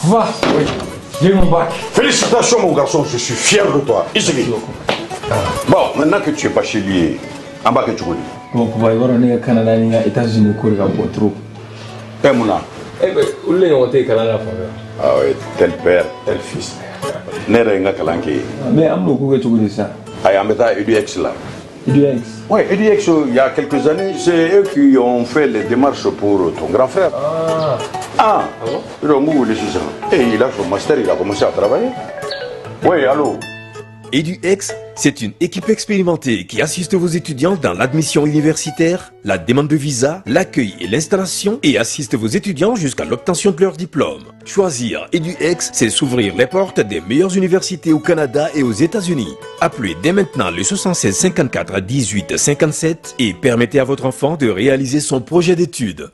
Va. Oui. J'ai eu mon bac. Félicitations, mon garçon, je suis fier de toi. Ici. Bon, maintenant que tu es bachelier, en bas que tu connais. Bon, papa, i b'a dɔn ne ka Canada ni n ka États-Unis ko de ka bon trop. Eh, mun na? Eh ben, olu de ɲɔgɔn tɛ yen kalan na fan fɛ. Ah oui, tel père, tel fils. Ne yɛrɛ ye n ka kalan kɛ yen. Mais an bɛn'o ko kɛ cogo di sisan? Ayi, an bɛ taa EDX la. EDX. Oui, EDX, il y a quelques années, c'est eux qui ont fait les démarches pour ton grand frère. Ah. Ah, Ah bon? Ils ont wele sisan. Et il a son master, il a commencé à travailler. Oui, allô? EduX, c'est une équipe expérimentée qui assiste vos étudiants dans l'admission universitaire, la demande de visa, l'accueil et l'installation et assiste vos étudiants jusqu'à l'obtention de leur diplôme. Choisir EduX, c'est s'ouvrir les portes des meilleures universités au Canada et aux États-Unis. Appelez dès maintenant le 76 54 18 57 et permettez à votre enfant de réaliser son projet d'études.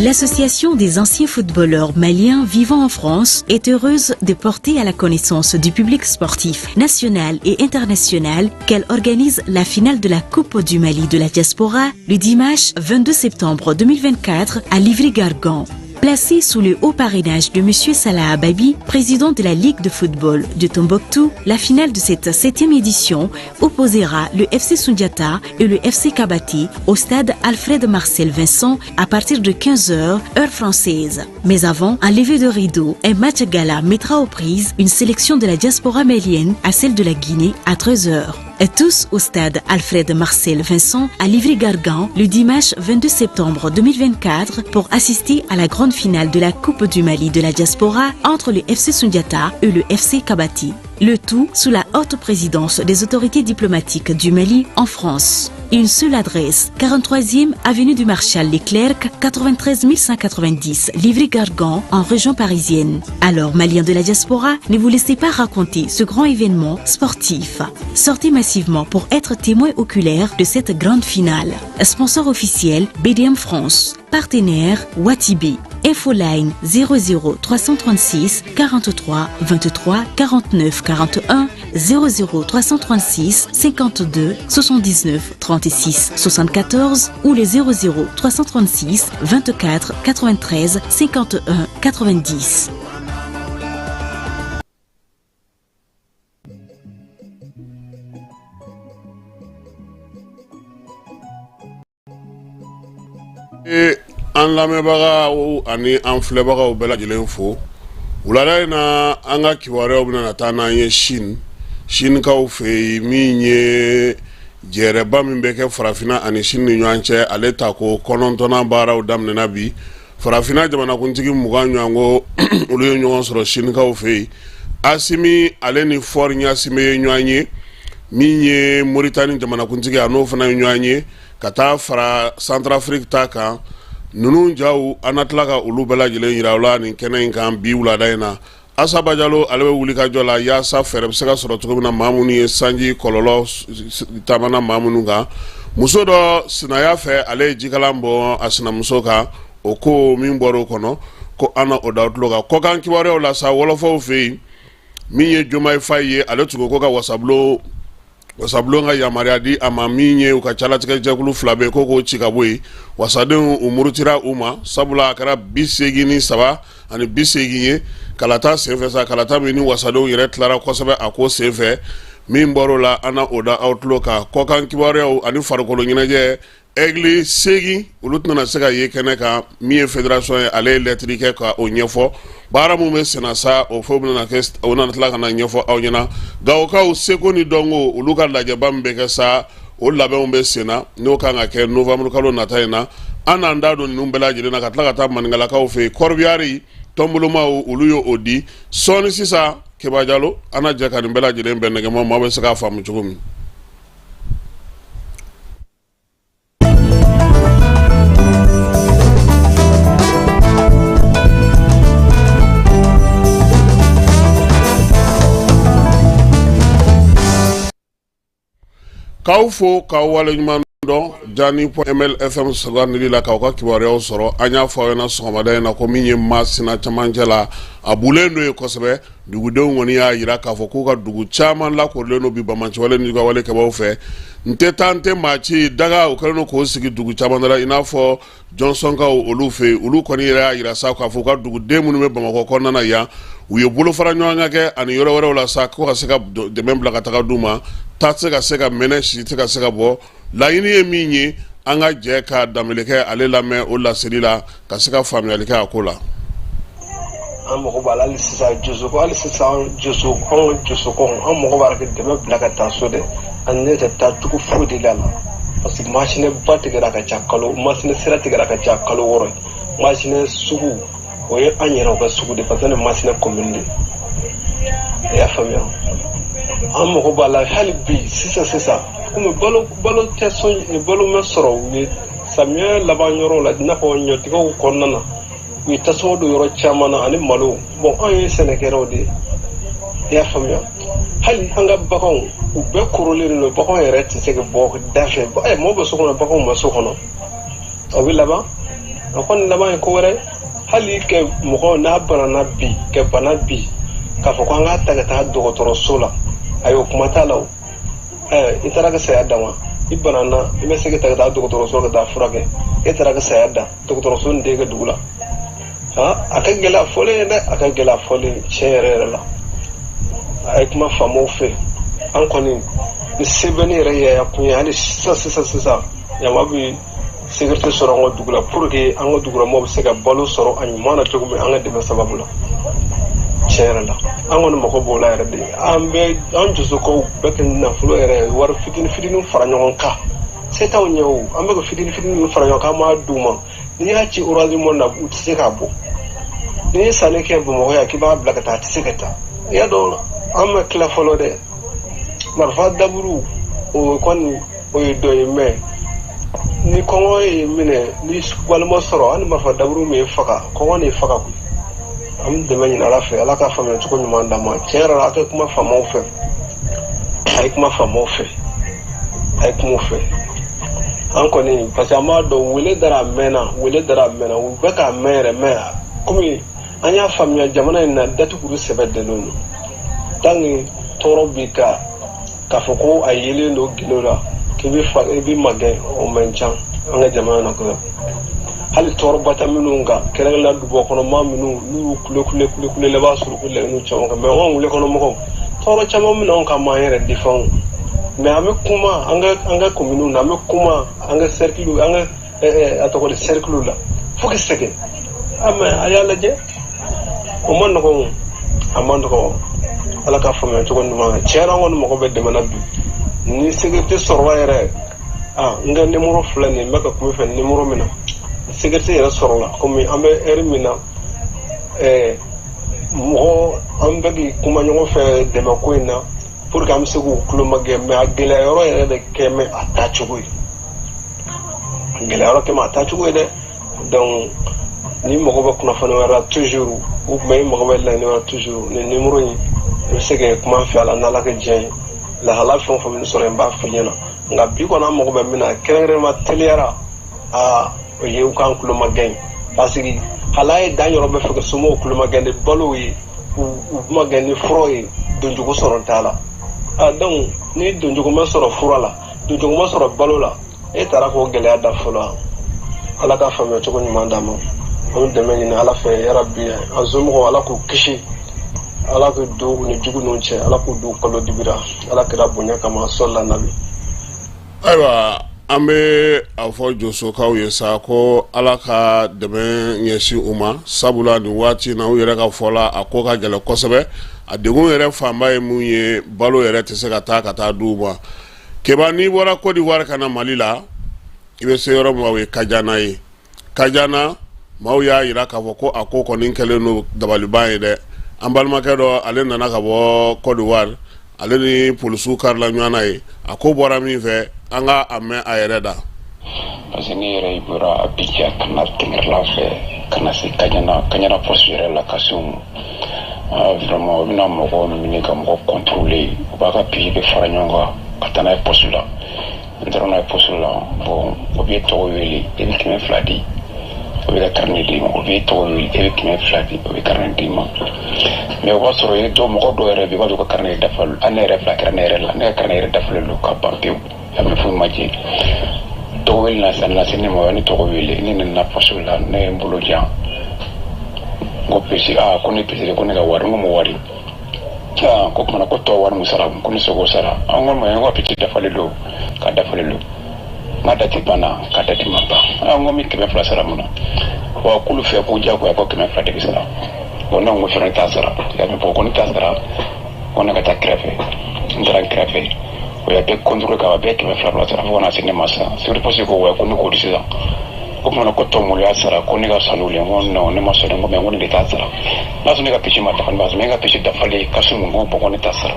L'Association des anciens footballeurs maliens vivant en France est heureuse de porter à la connaissance du public sportif national et international qu'elle organise la finale de la Coupe du Mali de la diaspora le dimanche 22 septembre 2024 à Livry-Gargan. Placée sous le haut parrainage de M. Salah Ababi, président de la Ligue de football de Tombouctou, la finale de cette 7e édition opposera le FC Sundiata et le FC Kabati au stade Alfred Marcel Vincent à partir de 15h, heure française. Mais avant, un lever de rideau, un match gala mettra aux prises une sélection de la diaspora malienne à celle de la Guinée à 13h. Et tous au stade Alfred Marcel Vincent à Livry-Gargan le dimanche 22 septembre 2024 pour assister à la grande finale de la Coupe du Mali de la diaspora entre le FC Sundiata et le FC Kabati. Le tout sous la haute présidence des autorités diplomatiques du Mali en France. Une seule adresse, 43e avenue du Marshal Leclerc, 93 190, Livry-Gargan, en région parisienne. Alors, Maliens de la diaspora, ne vous laissez pas raconter ce grand événement sportif. Sortez massivement pour être témoin oculaire de cette grande finale. Sponsor officiel, BDM France. Partenaire, Watibé. Infoline 00 336 43 23 49 41 00 336 52 79 36 74 ou les 00 336 24 93 51 90. An lamɛnbagaw ani an filɛbagaw bɛɛ lajɛlen fo wulada in na. An ka kibaruyaw bɛna taa n'an ye Chine, Chinekaw fɛ yen, min ye jɛrɛba min bɛ kɛ Farafinna ani Chine ni ɲɔgɔn cɛ, ale ta ko 9nan baaraw daminɛna bi. Farafinna jamanakuntigi 20 ɲɔgɔn ko olu ye ɲɔgɔn sɔrɔ Chinekaw fɛ yen. Assimi, ale ni Faure Gnassingbé ye ɲɔgɔn ye, min ye Moritani jamanakuntigi, a n'o fana ye ɲɔgɔn ye, ka taa fara Centrafrique ta kan. Ninnu jaw, an na tila ka olu bɛɛ lajɛlen yira la nin kɛnɛ in kan bi wulada in na. Asa Bajalo, ale bɛ wuli ka jɔ la yaasa fɛɛrɛ bɛ se ka sɔrɔ cogo min na maa minnu ye sanji kɔlɔlɔ taamana maa minnu kan. Muso dɔ sinaya fɛ, ale ye jikalan bɔ a sinamuso kan, o ko min bɔra o kɔnɔ ko an na o da tulo kan. Kɔkan kibaruyaw la sa, wɔlɔfɔw fɛ yen, min ye Diomaye Faye ye, ale tun ko ka wasabulon ka yamaruya di a ma, min ye u ka calatigɛ jɛkulu fila bɛ ko k'o ci ka bɔ yen. Wasadenw, u murutira u ma, sabula a kɛra 83 ani 80 ye kalata senfɛ sa, kalata min ni wasadenw yɛrɛ tilara kosɛbɛ a ko senfɛ. Min bɔr'o la, an na o da aw tulo kan. Kɔkan kibaruyaw ani farikolo ɲɛnajɛ, Aigle 8, olu tɛna se ka ye kɛnɛ kan. Min ye fédération ye, ale ye lɛtiri kɛ ka o ɲɛfɔ. Baara min bɛ senna sa, o fɔ bɛna kɛ, o nana tila ka na ɲɛfɔ aw ɲɛna. Gawokaw seko ni dɔnko, olu ka lajɛba min bɛ kɛ sa, o labɛnw bɛ senna, n'o kan ka kɛ novembre kalo nata in na. An n'an da don ninnu bɛɛ lajɛlen na, ka tila ka taa maninkalakaw fɛ yen. Corbillard tɔnbolomaw, olu ye o di sɔɔni sisan. Keba Jalo, an na jɛ ka nin bɛɛ lajɛlen bɛn nɛgɛma, maa bɛ se k'a faamu cogo min. K'aw fo k'aw waleɲuman dɔn Jani MLFM sugandili la k'aw ka kibaruyaw sɔrɔ. An y'a fɔ aw ɲɛna sɔgɔmada in na ko min ye Masina camancɛ la, a bulen don ye kosɛbɛ. Dugudenw kɔni y'a jira k'a fɔ k'u ka dugu caman lakorilen don bi banbaanciwale ni wale kɛbaaw fɛ. N tɛ taa, n tɛ maa ci daga, u kɛlen don k'o sigi dugu caman la, i n'a fɔ Jɔnsɔnkaw olu fɛ yen. Olu kɔni yɛrɛ y'a jira sa k'a fɔ u ka duguden minnu bɛ Bamakɔ kɔnɔna na yan, u ye bolofara ɲɔgɔn kan kɛ ani yɔrɔ wɛrɛw la sa, ko ka se ka dɛmɛ bila ka taga d'u ma. Ta tɛ se ka se ka mɛnɛ, si tɛ ka se ka bɔ. Laɲini ye min ye, an ka jɛ ka Danbele ale lamɛn o laseli la ka se ka faamuyali kɛ a ko la. An mago b'a la hali sisan, Josoko, hali sisan Joso, anw ka Josoko, an mago b'a la ka dɛmɛ bila ka taa so dɛ. An ne tɛ taa cogo foyi de la, parce que Masinɛ ba tigɛra ka ca kalo, Masinɛ sira tigɛra ka ca kalo 6 ye. Masinɛ sugu, o ye an yɛrɛw ka sugu de, parce que ne Masinɛ commune de, i y'a faamuya. An mago b'a la hali bi sisan sisan, komi balo balo tɛ so, balo ma sɔrɔ. U ye samiya laban yɔrɔ la, i n'a fɔ ɲɔtigɛw kɔnɔna na, u ye tasuma don yɔrɔ caman na ani malo. Bon, anw ye sɛnɛkɛlaw de ye, i y'a faamuya. Hali an ka baganw, u bɛɛ korolen don, baganw yɛrɛ tɛ se ka bɔ da fɛ. Ɛ, mɔgɔ bɛ so kɔnɔ, baganw ma so kɔnɔ, o bɛ laban, a kɔni laban ye ko wɛrɛ. Hali kɛ mɔgɔ n'a banana bi, kɛ bana bi, k'a fɔ ko an k'a ta ka taa dɔgɔtɔrɔso la, ayi, o kuma t'a la. O ɛ, i taara ka saya dan wa? I banana, i bɛ se ka ta ka taa dɔgɔtɔrɔso ka taa furakɛ, e taara ka saya dan. Dɔgɔtɔrɔso nin tɛ ka dugu la, han, a ka gɛlɛya fɔlen ye dɛ, a ka gɛlɛya fɔlen tiɲɛ yɛrɛ yɛrɛ la. A ye kuma faamaw fɛ, an kɔni ni sɛbɛnni yɛrɛ yaya kun ye. Hali sisan sisan sisan, yama bɛ sécurité sɔrɔ an ka dugu la, pour que an ka dugulamɔgɔw bɛ se ka balo sɔrɔ a ɲuman na cogo min, an ka dɛmɛ sababu la. Tiɲɛ yɛrɛ la, an kɔni mago b'o la yɛrɛ de. An bɛ an Josokaw bɛɛ kɛ nafolo yɛrɛ, wari fitinin fitinin fara ɲɔgɔn kan, se t'anw ɲɛ o. An bɛ ka fitinin fitinin fara ɲɔgɔn kan, an b'a d'u ma. N'i y'a ci Orange Money na, u tɛ se k'a bɔ. N'i ye sanni kɛ Bamakɔ yan k'i b'a bila ka taa, a tɛ se ka taa. I y'a dɔn, An ma tila fɔlɔ dɛ. Marifa daburu o kɔni o ye dɔ ye, mais ni kɔngɔ ye minɛ, ni walima sɔrɔ, hali marifa daburu min ye faga, kɔngɔ de ye faga koyi. An bɛ dɛmɛ ɲini Ala fɛ, Ala ka faamuya cogo ɲuman d'an ma. Tiɲɛ yɛrɛ la, a ka kuma faamaw fɛ, a ye kuma faamaw fɛ, a ye kuma u fɛ. An kɔni, parce que an b'a dɔn wele dara a mɛnna, wele dara a mɛnna, u bɛ k'a mɛn yɛrɛ. Mais komi an y'a faamuya, jamana in na datukuru sɛbɛ dɛlen don. Tant que tɔɔrɔ b'i kan, k'a fɔ ko a yelen don gindo la k'i bɛ fa i bɛ magɛn, o man ca an ka jamana na kosɛbɛ. Hali tɔɔrɔba tɛ minnu kan, kɛrɛnkɛrɛnnenya duguba kɔnɔ maa minnu n'u y'u kule kule kule kule la, i b'a sɔrɔ u laɲiniw caman kan. Mais anw wule kɔnɔ mɔgɔw, tɔɔrɔ caman bɛ anw kan, m'an yɛrɛ défend, mais an bɛ kuma an ka communes na, an bɛ kuma an ka cercle, an ka a tɔgɔ di, cercle la, fo ka sɛgɛn. Ah, mais a y'a lajɛ, o ma nɔgɔn, a ma nɔgɔn. Ala ka faamuya cogo ɲuman. Tiɲɛ na, an kɔni mago bɛ dɛmɛ na bi. Ni sécurité sɔrɔla yɛrɛ, ah, n ka numéro filɛ nin ye, n bɛ ka kuma i fɛ numéro min na, sécurité yɛrɛ sɔrɔla, komi an bɛ heure min na, mɔgɔ an bɛ k'i kuma ɲɔgɔn fɛ dɛmɛ ko in na pour que an bɛ se k'u tulo magɛn. Mais a gɛlɛya yɔrɔ yɛrɛ de kɛ mɛ a taacogo ye, a gɛlɛya yɔrɔ kɛ mɛ a taacogo ye dɛ. Donc ni mago bɛ kunnafoni wɛrɛ la toujours, ou bien i mago bɛ laɲini wɛrɛ toujours, nin numéro in, i bɛ se ka kuma an fɛ a la. N'Ala ka diɲɛ ye, lahala fɛn o fɛn bɛ sɔrɔ yen, n b'a f'i ɲɛna. Nka bi kɔni, an mago bɛ min na kɛrɛnkɛrɛnnenya teliyara, aa, o ye u k'an tulo magɛn, parce que hali a ye dan yɔrɔ bɛ fɛ ka somɔgɔw tulo magɛn ni balo ye, u magɛn ni furaw ye, doncogo sɔrɔ t'a la. Ah, donc ni doncogo ma sɔrɔ fura la, doncogo ma sɔrɔ balo la, e taara k'o gɛlɛya da fɔlɔ. Ala ka faamuya cogo ɲuman d'an ma. An bɛ dɛmɛ ɲini Ala fɛ, yarabi. An somɔgɔw, Ala k'u kisi, Ala k'u don u ni jugu ninnu cɛ, Ala k'u don kalo dibira, Ala kɛra bonya kama, sɔli nabi. Ayiwa, an bɛ a fɔ Josokaw ye sa ko Ala ka dɛmɛ ɲɛsin u ma, sabula nin waati na, u yɛrɛ ka fɔ la, a ko ka gɛlɛn kosɛbɛ. A degun yɛrɛ fanba ye mun ye? Balo yɛrɛ tɛ se ka taa ka taa di u ma. Keba, n'i bɔra Côte d'Ivoire ka na Mali la, i bɛ se yɔrɔ min, o ye Kajana ye. Kajana maaw y'a jira k'a fɔ ko a ko kɔni kɛlen don dabaliban ye dɛ. An balimakɛ dɔ, ale nana ka bɔ Côte d'Ivoire, ale ni polisiw karila ɲɔgɔn na ye. A ko bɔra min fɛ, an ka a mɛn a yɛrɛ da. Parce que ne yɛrɛ bɔra Abidjan ka na Tɛngɛrɛla fɛ, ka na se Kaɲana, Kaɲana poste yɛrɛ la, ka se o ma, vraiment, u bɛna mɔgɔw minɛ ka mɔgɔ contrôler. U b'a ka pièces bɛɛ fara ɲɔgɔn kan ka taa n'a ye poste la. N taara n'a ye poste la, bon, o b'i tɔgɔ wele, e bɛ 200 di, o bɛ ka carnet d'i ma. O b'i tɔgɔ wele, e bɛ 200 di, o bɛ carnet d'i ma. Mais o b'a sɔrɔ i dɔw, mɔgɔ dɔw yɛrɛ bɛ yen, i b'a sɔrɔ ka carnet dafalen. Hali ne yɛrɛ fila kɛra ne yɛrɛ la, ne ka carnet yɛrɛ dafalen don ka ban pewu, a bɛ foyi ma jɛ. Tɔgɔ wele na sisan, na se ne ma, ne tɔgɔ wele, ne nana poste la, ne ye n bolo jan, n ko pièce. Aa, ko ne pièce, ko ne ka wari. N ko mo wari? Aa, ko kumana ko tɔ wari mun sara, ko ne se k'o sara. An ko ma, n ko pièce dafalen don, ka dafalen don, n ka date banna, ka date ma ban. Aa, n ko n bɛ 200 sara mun na? Wa k'olu fɛ ko diyagoya ko 200 de bɛ sara. Bon, ne ko fɛnɛ ne t'a sara. Ya mɛ, ko ne t'a sara, ko ne ka taa kɛrɛfɛ. N taara n kɛrɛfɛ, o y'a bɛɛ contrôle ka bɛɛ 200 fila sara, fo ka na se ne ma sisan. Sécurité poste ko wa ko ne k'o di sisan. O kumana ko tɔ mun y'a sara? Ko ne ka sanu le. N ko non, ne ma sɔn. N ko mais n ko ne de t'a sara. N'a sɔrɔ ne ka pièce ma dafa, ne b'a sɔrɔ, mais n ka pièce dafalen kasi mun. Ko bon, ko ne t'a sara,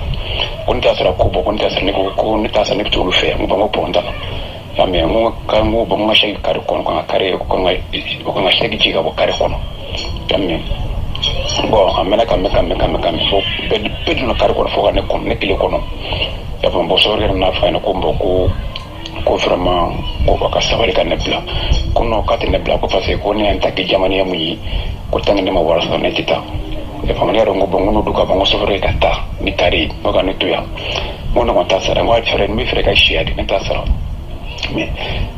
ko ne t'a sara. Ko bon, ko ne t'a sara. Ne ko ko ne t'a sara, ne bɛ t'olu fɛ. N ko bon, n ko problème t'a la. Ya mɛ, n ko ka n ko bon, n ka chèque carré kɔnɔ, ka n ka carré, o ka n ka chèque ci ka bɔ carré kɔnɔ. Ya mɛ, bon, a mɛnna ka mɛn ka mɛn ka mɛn ka mɛn, fo bɛɛ donna carré kɔnɔ, fo ka ne kɔnɔ, ne kelen kɔnɔ. Ya faamu? Bon, sɔrɔ yɛrɛ n'a fɔ a ɲɛna ko bon, ko vraiment, ko a ka sabali ka ne bila. Ko non, k'a tɛ ne bila, ko parce que ko ne y'an ta kɛ jamana mun ye, ko tant que ne ma wari sɔrɔ, ne tɛ taa. Ya faamu? Ne yɛrɛ ko bon, n ko n'o don ka ban, n ko chauffeur ka taa ni carré ye, n ko ka ne to yan. N ko ne kɔni t'a sara. N ko a fɛɛrɛ, n bɛ fɛɛrɛ ka siya de, ne t'a sara. Mais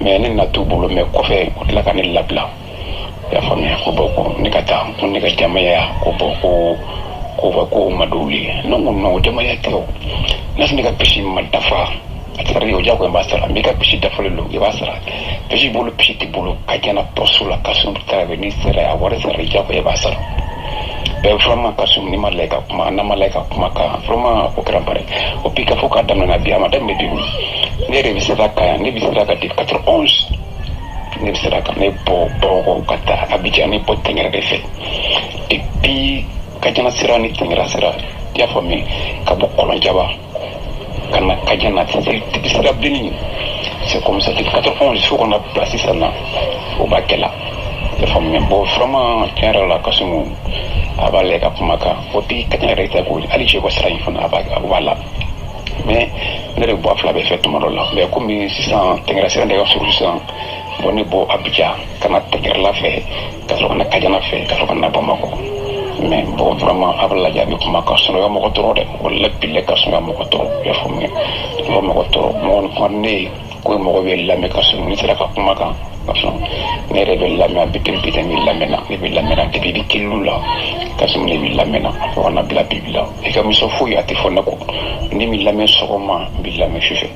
ne nana t'u bolo, mais kɔfɛ o tila ka ne labila. I y'a faamuya? Ko bon, ko ne ka taa, ko ne ka jamaya, ko bon, ko o ma d'olu ye. Ne ko non, o jamaya tɛ. O n'a sɔrɔ ne ka pièce ma dafa, a tɛ sara o, diyagoya n b'a sara. Mais i ka pièce dafalen don, i b'a sara. Pièce bolo, pièce t'i bolo, ka jɛna poste la, ka sun tarawele, n'i sera a wari sara, diyagoya i b'a sara. Bɛɛ vraiment ka sun, n'i ma la i ka kuma, n'a ma la i ka kuma kan, vraiment, o kɛra baara ye. O bi ka fɔ k'a daminɛ bi, a ma daminɛ bi koyi. Ne yɛrɛ bɛ sira kan yan, ne bɛ sira kan depuis 91. Ne bɛ sira kan, ne bɔ Bamakɔ ka taa Abidjan, ne bɔ Tɛngɛrɛ de fɛ. Depuis Kajana sira ni Tɛngɛrɛ sira, I y'a faamuya, ka bɔ Kɔlɔnjaba ka na Kajana, depuis sira bilenni, c'est comme ça, depuis 91 fo ka na bila sisan na, o b'a kɛ la. I y'a faamuya? Bon, vraiment, tiɲɛ yɛrɛ la, Kasimu a b'a lajɛ ka kuma kan. O puis Kajana yɛrɛ ta ko hali cɛ ko sira in fana a b'a la, mais ne yɛrɛ bɔ a fila bɛɛ fɛ tuma dɔ la. Mais komi sisan Tɛngɛrɛ sira de ka surun sisan, bon, ne bɔ Abijan ka na Tɛngɛrɛla fɛ, ka sɔrɔ ka na Kajana fɛ, ka sɔrɔ ka na Bamakɔ. Mais bon, vraiment, a b'a lajɛ, a bɛ kuma ka sunɔgɔ mɔgɔ tɔɔrɔ dɛ. Walahi bilahi, ka sunɔgɔ mɔgɔ tɔɔrɔ. I y'a faamuya? Mɔgɔ tɔɔrɔ, mɔgɔ kuma ne ye ko mɔgɔ bɛ lamɛn ka sɔrɔ n'i sera ka kuma kan ka sɔrɔ ne yɛrɛ bɛ lamɛn. A bɛ depuis bi, ne bɛ lamɛn na, ne bɛ lamɛn na depuis i bɛ kililu la ka sɔrɔ ne bɛ lamɛn na fo ka na bila bi bi la. I ka mission foyi a tɛ fɔ ne kɔ. Ne bɛ lamɛn sɔgɔma, n bɛ lamɛn sufɛ. I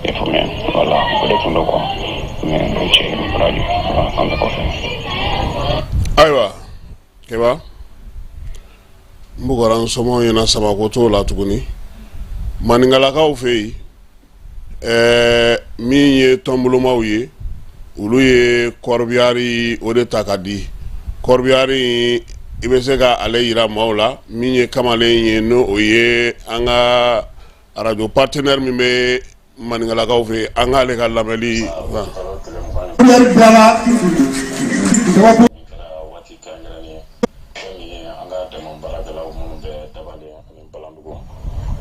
y'a faamuya? Voilà, o de tun don quoi. Mais n cɛ ni baraji, an bɛ kɔfɛ. Ayiwa Keba, n bugɔra n somɔgɔw ɲɛna, samako t'o la tuguni. Maninkalakaw fɛ yen, min ye tɔnbolomaw ye, olu ye corbillard o de ta ka di. Corbillard i bɛ se ka ale yira maaw la, min ye kamalen ye, n'o o ye an ka arajo partenaire min bɛ maninkalakaw fɛ, an k'ale ka lamɛnli. Waati kɛrɛnkɛrɛnnen, fɛn min ye an ka dɛmɛ baarakɛlaw minnu bɛ Dabalen ani Balandugu,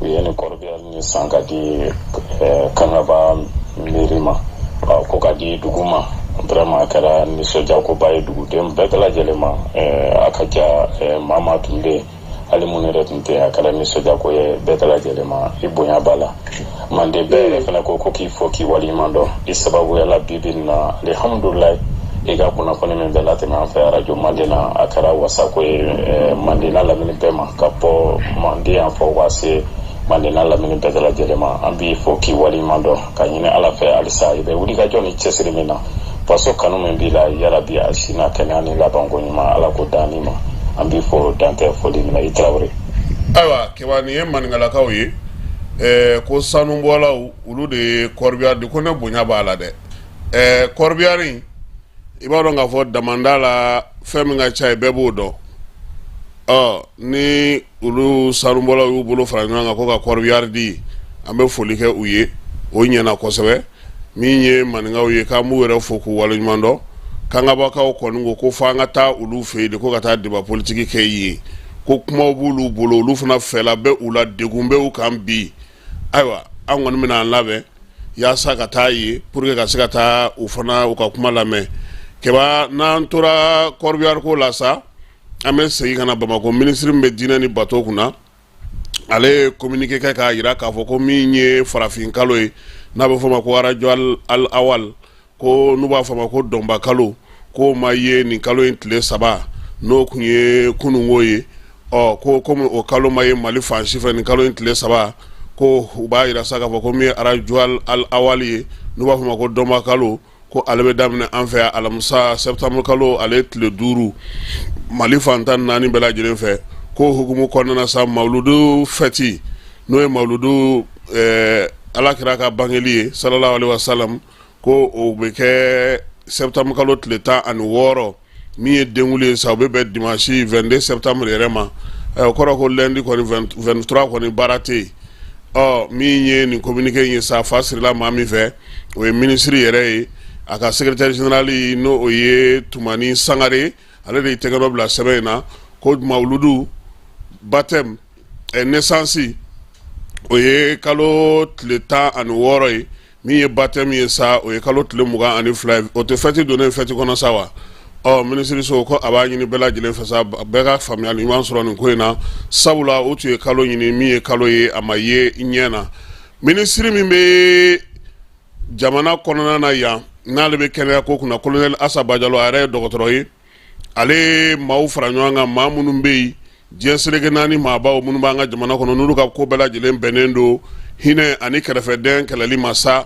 u ye nin corbillard ni san ka di Kangaba mairie ma, ko ka di dugu ma. Vraiment, a kɛra nisɔndiyakoba ye duguden bɛɛ lajɛlen ma. A ka ja maa maa tun bɛ yen, hali minnu yɛrɛ tun tɛ yen, a kɛra nisɔndiyako ye bɛɛ lajɛlen ma. I bonya b'a la, manden bɛɛ yɛrɛ fana ko k'i fo k'i waleɲuman dɔn i sababuya la. Bi bi in na, alihamudulilayi, i ka kunnafoni min bɛɛ latɛmɛ an fɛ arajo Manden na, a kɛra wasako ye manden n'a lamini bɛɛ ma, ka bɔ manden yan fɔ ka se manden n'a lamini bɛɛ lajɛlen ma. An b'i fo k'i waleɲuman dɔn, ka ɲini Ala fɛ halisa, i bɛ wuli ka jɔ ni cɛsiri min na, faso kanu min b'i la, yarabi a si n'a kɛnɛya ni labanko ɲuman, Ala ko dan ma. An b'i fo, dan tɛ foli min na. I Tarawele. Ayiwa Keba, nin ye maninkalakaw ye, ko sanubɔlaw, olu de ye corbillard di. Ko ne bonya b'a la dɛ. Corbillard, i b'a dɔn k'a fɔ damanda la fɛn min ka ca ye, bɛɛ b'o dɔn. Ɔ ni olu sanubɔlaw y'u bolo fara ɲɔgɔn kan ko ka corbillard di, an bɛ foli kɛ u ye, o ɲɛna kosɛbɛ. Min ye maninkaw ye, k'an b'u yɛrɛ fo k'u waleɲuman dɔn. Kangabakaw kɔni ko ko fo an ka taa olu fɛ yen de, ko ka taa débat politique kɛ yen, ko kumaw b'olu bolo, olu fana fɛla bɛ u la, degun bɛ u kan bi. Ayiwa, an kɔni bɛna an labɛn yaasa ka taa yen pour que ka se ka taa u fana u ka kuma lamɛn. Keba, n'an tora corbillard ko la sa, an bɛ segin ka na Bamakɔ. Minisiri min bɛ diinɛ ni bato kunna, ale ye communiqué kɛ k'a jira k'a fɔ ko min ye farafin kalo ye, n'a bɛ fɔ o ma ko arajɔ al awal, ko n'u b'a fɔ a ma ko dɔnba kalo, k'o ma ye nin kalo in tile 3, n'o tun ye kununko ye. Ɔ ko komi o kalo ma ye Mali fan si fɛ nin kalo in tile 3, ko u b'a jira sa k'a fɔ ko min ye arajɔ al awal ye, n'u b'a fɔ a ma ko dɔnba kalo, ko ale bɛ daminɛ an fɛ yan alamisa septembre kalo ale tile 5, Mali fan 14 bɛɛ lajɛlen fɛ. Ko hukumu kɔnɔna sa, mawuludu fɛti, n'o ye mawuludu Ala kira ka bangeli ye, sallallahu alaihi wasallam, ko o bɛ kɛ septembre kalo tile 16, min ye denkunli ye sa, o bɛ bɛn dimanche 22 septembre yɛrɛ ma. O kɔrɔ ko lundi kɔni 23 kɔni baara tɛ yen. Ɔ min ye nin communiqué in ye sa, fa sirila maa min fɛ, o ye minisiri yɛrɛ ye, a ka secrétaire général, n'o o ye Tumani Sangare, ale de ye tɛgɛ bila sɛbɛn in na, ko mawuludu baptême naissance, o ye kalo tile 16 ye. Min ye baptême ye sa, o ye kalo tile 22 ye. O tɛ fɛti donnen fɛti kɔnɔ sa wa? Ɔ minisiriso ko a b'a ɲini bɛɛ lajɛlen fɛ sa, bɛɛ ka faamuyali ɲuman sɔrɔ nin ko in na, sabula u tun ye kalo ɲini, min ye kalo ye, a ma ye ɲɛ na. Minisiri min bɛ jamana kɔnɔna na yan, n'ale bɛ kɛnɛya ko kunna, colonel Asa Bajalo, a yɛrɛ ye dɔgɔtɔrɔ ye, ale maaw fara ɲɔgɔn kan, maa minnu bɛ yen diɲɛ seleke naani maabaw minnu b'an ka jamana kɔnɔ, n'olu ka ko bɛɛ lajɛlen bɛnnen don hinɛ ani kɛrɛfɛdɛn kɛlɛli ma sa,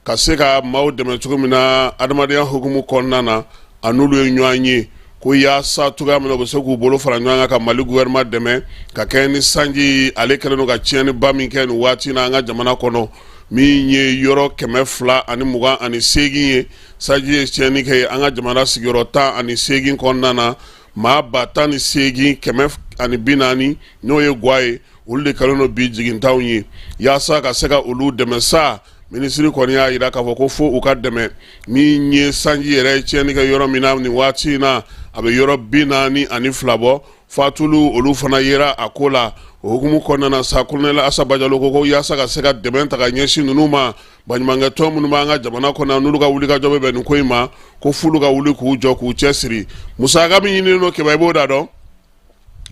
ka se ka maaw dɛmɛ cogo min na adamadenya hukumu kɔnɔna na, a n'olu ye ɲɔgɔn ye ko yaasa cogoya min na u bɛ se k'u bolo fara ɲɔgɔn kan ka Mali gouvernement dɛmɛ ka kɛɲɛ ni sanji ale kɛlen don ka tiɲɛniba min kɛ nin waati na an ka jamana kɔnɔ, min ye yɔrɔ 228 ye. Sanji ye tiɲɛni kɛ an ka jamana sigiyɔrɔ 18 kɔnɔna na, maa 18,140, n'o ye gwa ye. Olu de kɛlen don bi jigintanw ye. Yaasa ka se ka olu dɛmɛ sa, minisiri kɔni y'a jira k'a fɔ ko fo u ka dɛmɛ. Min ye sanji yɛrɛ ye tiɲɛni kɛ yɔrɔ min na nin waati in na, a bɛ yɔrɔ 42 bɔ. Fatulu olu fana yera a ko la. O hukumu kɔnɔna na sa, kolonɛli Asa Bajalo ko yaasa ka se ka dɛmɛ ta ka ɲɛsin ninnu ma, baɲumankɛtɔn minnu b'an ka jamana kɔnɔ, n'olu ka wulikajɔ bɛ bɛn nin ko in ma, ko f'olu ka wuli k'u jɔ k'u cɛ siri. Musaka min ɲininen don, Keba, i b'o da dɔn?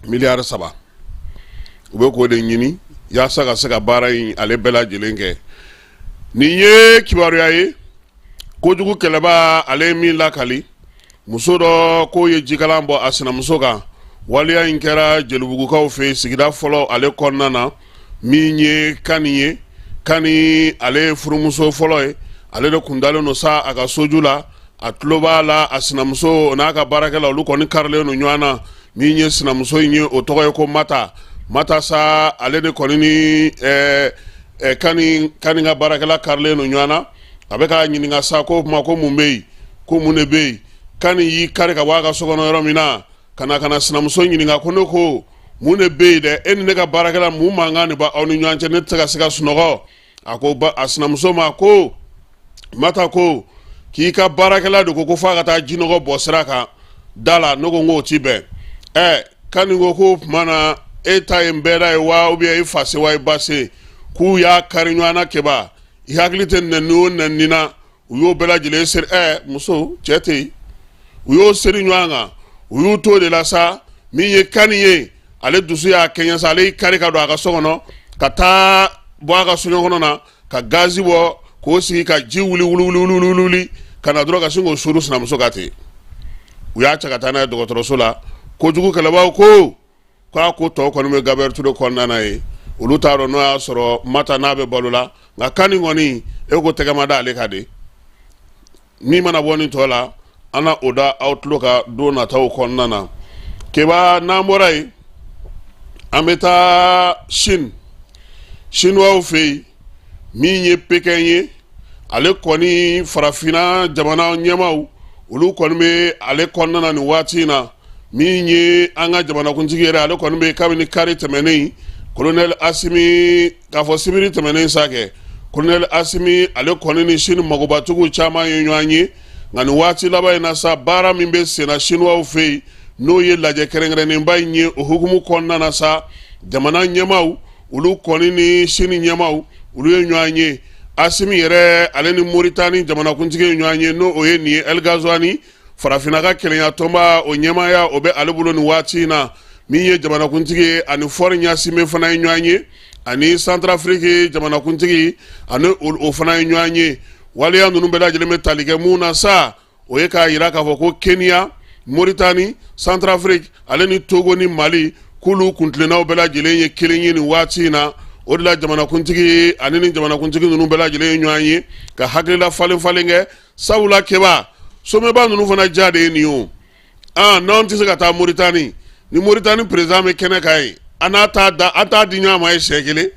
Miliyari 3, u bɛ k'o de ɲini yaasa ka se ka baara in ale bɛɛ lajɛlen kɛ. Nin ye kibaruya ye kojugu kɛlɛba ale ye min lakali. Muso dɔ k'o ye jikalan bɔ a sinamuso kan. Waleya in kɛra Jelibugukaw fɛ sigida fɔlɔ ale kɔnɔna na. Min ye Kani ye, Kani ale ye furumuso fɔlɔ ye, ale de kun dalen don sa a ka soju la. A tulo b'a la, a sinamuso n'a ka baarakɛla, olu kɔni karilen don ɲɔgɔn na. Min ye sinamuso in ye, o tɔgɔ ye ko Mata. Mata sa, ale de kɔni ni Kani ka baarakɛla karilen don ɲɔgɔn na. A bɛ k'a ɲininka sa ko kuma ko mun bɛ yen, ko mun de bɛ yen. Kani y'i kari ka bɔ a ka so kɔnɔ yɔrɔ min na, ka na ka na sinamuso ɲininka ko ne ko mun de bɛ yen dɛ, e ni ne ka baarakɛla, mun mankan de b'aw ni ɲɔgɔn cɛ, ne tɛ se ka se ka sunɔgɔ? A ko a sinamuso ma ko Mata ko k'i ka baarakɛla de ko ko f'a ka taa jinɔgɔ bɔ sira kan da la. Ne ko n k'o ti bɛn. Ɛ, Kani ko k'o tuma na e ta ye n bɛɛ ye wa, ou bien e fa se wa i ba se? K'u y'a kari ɲɔgɔn na. Keba, i hakili tɛ nɛni o nɛni na, u y'o bɛɛ lajɛlen seri. Ɛ, muso cɛ tɛ yen, u y'o seri ɲɔgɔn kan. U y'u to de la sa. Min ye Kani ye, ale dusu y'a kɛɲɛ sa, ale y'i kari ka don a ka so kɔnɔ, ka taa bɔ a ka soɲɔ kɔnɔ na, ka gazi bɔ k'o sigi, ka ji wuli wuli wuli wuli wuli ka na dɔrɔn ka sin k'o suru sinamuso kan ten. U y'a cɛ ka taa n'a ye dɔgɔtɔrɔso la. Kojugu kɛlɛbaaw ko k'a ko tɔ kɔni bɛ Gabriel Touré kɔnɔna na ye. Olu t'a dɔn n'o y'a sɔrɔ Mata n'a bɛ balo la, nka Kani kɔni, e ko tɛgɛ ma da ale kan de. Min mana bɔ nin tɔ la, an na o da aw tulo kan don nataw kɔnɔna na. Keba, n'an bɔra yen, an bɛ taa Chine, Chinois fɛ yen. Min ye Pékin ye, ale kɔni farafinna jamana ɲɛmaaw, olu kɔni bɛ ale kɔnɔna na nin waati in na. Min ye an ka jamanakuntigi yɛrɛ, ale kɔni bɛ kabini kari tɛmɛnen, colonel Asimi, k'a fɔ sibiri tɛmɛnen sa kɛ, colonel Asimi ale kɔni ni Chine magobatigiw caman ye ɲɔgɔn ye. Nka nin waati laban in na sa, baara min bɛ senna Chinois fɛ yen, n'o ye lajɛ kɛrɛnkɛrɛnnenba in ye, o hukumu kɔnɔna na sa, jamana ɲɛmaaw olu kɔni ni Chine ɲɛmaaw, olu ye ɲɔgɔn ye. Asimi yɛrɛ, ale ni Moritani jamanakuntigi ye ɲɔgɔn ye, n'o o ye nin ye El Ghazouani. Farafinna ka kelenya tɔnba, o ɲɛmaaya o bɛ ale bolo nin waati in na. Min ye jamanakuntigi ye, ani Faure Gnassingbé fana ye ɲɔgɔn ye, ani Centrafrique jamanakuntigi, ani o fana ye ɲɔgɔn ye. Waleya ninnu bɛɛ lajɛlen bɛ tali kɛ mun na sa? O ye k'a jira k'a fɔ ko Kenya, Moritani, Centrafrique, ale ni Togo ni Mali, k'olu kuntilennaw bɛɛ lajɛlen ye kelen ye nin waati in na. O de la jamanakuntigi ani ni jamanakuntigi ninnu bɛɛ lajɛlen ye ɲɔgɔn ye ka hakilila falen falen kɛ. Sabula Keba, somɛba ninnu fana ja de ye nin ye o. Aa, n'anw tɛ se ka taa Moritani, ni Moritani président bɛ kɛnɛ kan yen, an n'a t'a da, an t'a di ɲɔgɔn ma ye siɲɛ kelen.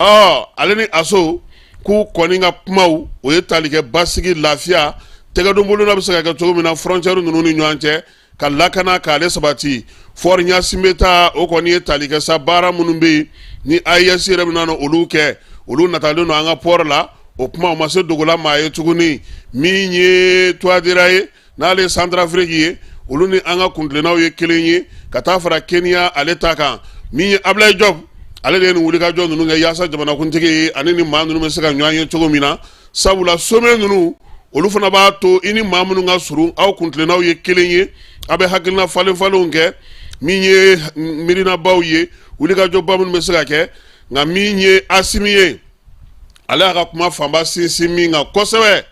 Ɔ, ale ni Aso k'u kɔni ka kumaw, o ye tali kɛ basigi, lafiya, tɛgɛdonbolona bɛ se ka kɛ cogo min na frontière ninnu ni ɲɔgɔn cɛ, ka lakana k'ale sabati. Faure Gnassingbé ta, o kɔni ye tali kɛ sa baara minnu bɛ yen ni AES yɛrɛ bɛna olu kɛ, olu natalen don an ka port la. O kuma o ma se dogola maa ye tuguni. Min ye Touadéra ye, n'ale ye Centrafrique ye, olu ni an ka kuntilennaw ye kelen ye, ka taa fara Kenya ale ta kan. Min ye Ablaye Diop, ale de ye nin wulikajɔ ninnu kɛ yaasa jamanakuntigi ani ni maa ninnu bɛ se ka ɲɔgɔn ye cogo min na. Sabula sommet ninnu, olu fana b'a to i ni maa minnu ka surun, aw kuntilennaw ye kelen ye, a bɛ hakilina falen falenw kɛ, min ye miirinabaw ye, wulikajɔba minnu bɛ se ka kɛ. Nka min ye Asimi ye, ale y'a ka kuma fanba sinsin min kan kosɛbɛ,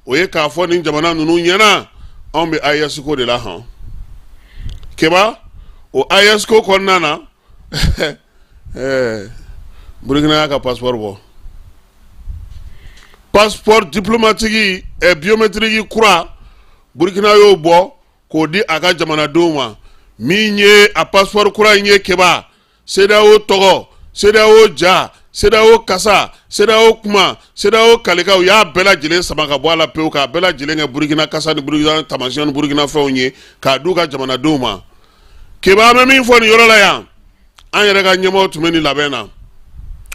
o ye k'a fɔ nin jamana ninnu ɲɛna, anw bɛ AES ko de la hɔn. Keba, o AES ko kɔnɔna na, Burukina y'a ka passeport bɔ, passeport diplomatique biométrique kura. Burukina y'o bɔ k'o di a ka jamanadenw ma. Min ye a passeport kura in ye, Keba, CEDEAO tɔgɔ, CEDEAO ja, CEDEAO kasa, CEDEAO kuma, CEDEAO kalikaw y'a bɛɛ lajɛlen sama ka bɔ a la pewu, k'a bɛɛ lajɛlen kɛ Burukina kasa ni Burukina taamasiyɛn ni Burukina fɛnw ye, k'a d'u ka jamanadenw ma. Keba, an bɛ min fɔ nin yɔrɔ la yan, An yɛrɛ ka ɲɛmaaw tun bɛ nin labɛn na.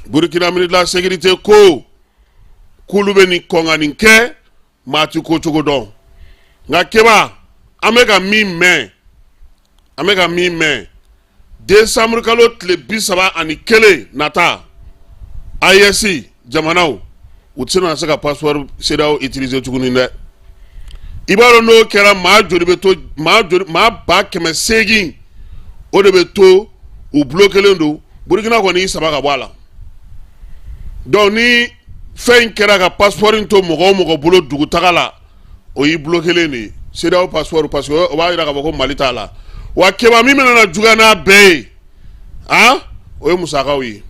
Burkina ministre de la sécurité ko k'olu bɛ nin kɔn ka nin kɛ, maa ti ko cogo dɔn. Nka Keba, an bɛ ka min mɛn, an bɛ ka min mɛn, décembre kalo tile 31 nata, AES jamanaw u tɛna se ka passeport CEDEAO utiliser tuguni dɛ. I b'a dɔn n'o kɛra, maa joli bɛ to? Maa joli? Maa 800,000, o de bɛ to, u bloquélen don. Burukina kɔni y'i saba ka bɔ a la. Donc ni fɛn in kɛra ka passeport in to mɔgɔ o mɔgɔ bolo dugutaga la, o y'i bloquélen de ye, CEDEAO passeport, parce que o b'a jira k'a fɔ ko Mali t'a la. Wa Keba, min bɛna na juguya n'a bɛɛ ye, han, o ye musakaw ye.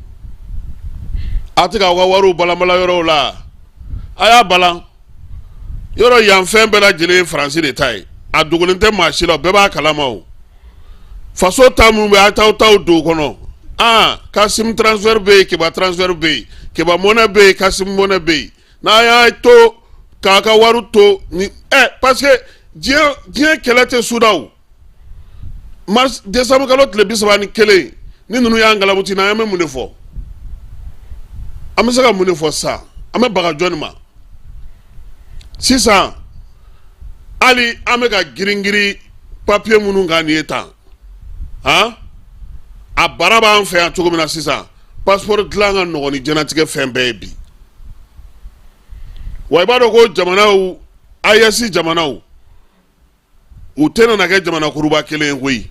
A tɛ k'aw ka wariw balanbalan yɔrɔw la, a y'a balan yɔrɔ yan. Fɛn bɛɛ lajɛlen ye Faransi de ta ye, a dogolen tɛ maa si la, bɛɛ b'a kalama. O faso ta minnu bɛ, a t'aw taw don o kɔnɔ. Aa, Kasim transfert bɛ yen, Keba transfert bɛ yen, Keba monnaie bɛ yen, Kasim monnaie bɛ yen. N'a y'a to k'a ka wari to ni ɛ, parce que diɲɛ kɛlɛ tɛ suda o. Mars, décembre kalo tile 31, ni ninnu y'an galabuti na, an bɛ mun de fɔ? An bɛ se ka mun de fɔ sisan? An bɛ baga jɔnni ma sisan? Hali an bɛ ka girin-girin papiye minnu kan nin ye tan, han, a baara b'an fɛ yan cogo min na sisan, passeport dilan ka nɔgɔn ni diɲɛnatigɛ fɛn bɛɛ ye bi. Wa i b'a dɔn ko jamanaw, AES jamanaw, u tɛna na kɛ jamana kuruba kelen ye koyi.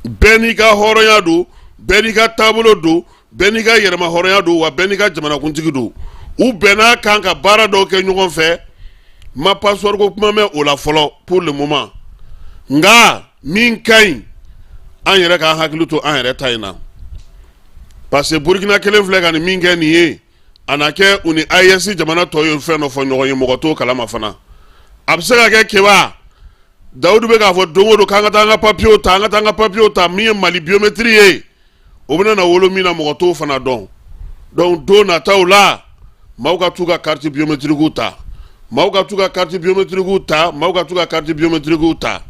Bɛɛ n'i ka hɔrɔnya don, bɛɛ n'i ka taabolo don, bɛɛ n'i ka yɛrɛma hɔrɔnya don, wa bɛɛ n'i ka jamanakuntigi don. U bɛn'a kan ka baara dɔw kɛ ɲɔgɔn fɛ. Ma passeport ko kuma mɛn o la fɔlɔ pour le moment. Nka min ka ɲi, an yɛrɛ k'an hakili to an yɛrɛ ta in na, parce que Burukina kelen filɛ ka nin min kɛ nin ye, a na kɛ u ni AES jamana tɔw ye fɛn dɔ fɔ ɲɔgɔn ye, mɔgɔ t'o kalama fana. A bɛ se ka kɛ, Keba, Dawudu bɛ k'a fɔ don o don k'an ka taa an ka papiyew ta, an ka taa an ka papiyew ta. Min ye Mali biométrie ye, o bɛna na wolo min na, mɔgɔ t'o fana dɔn. Donc don nataw la, maaw ka t'u ka carte biométrique ta, maaw ka t'u ka carte biométrique ta, maaw ka t'u ka carte biométrique ta,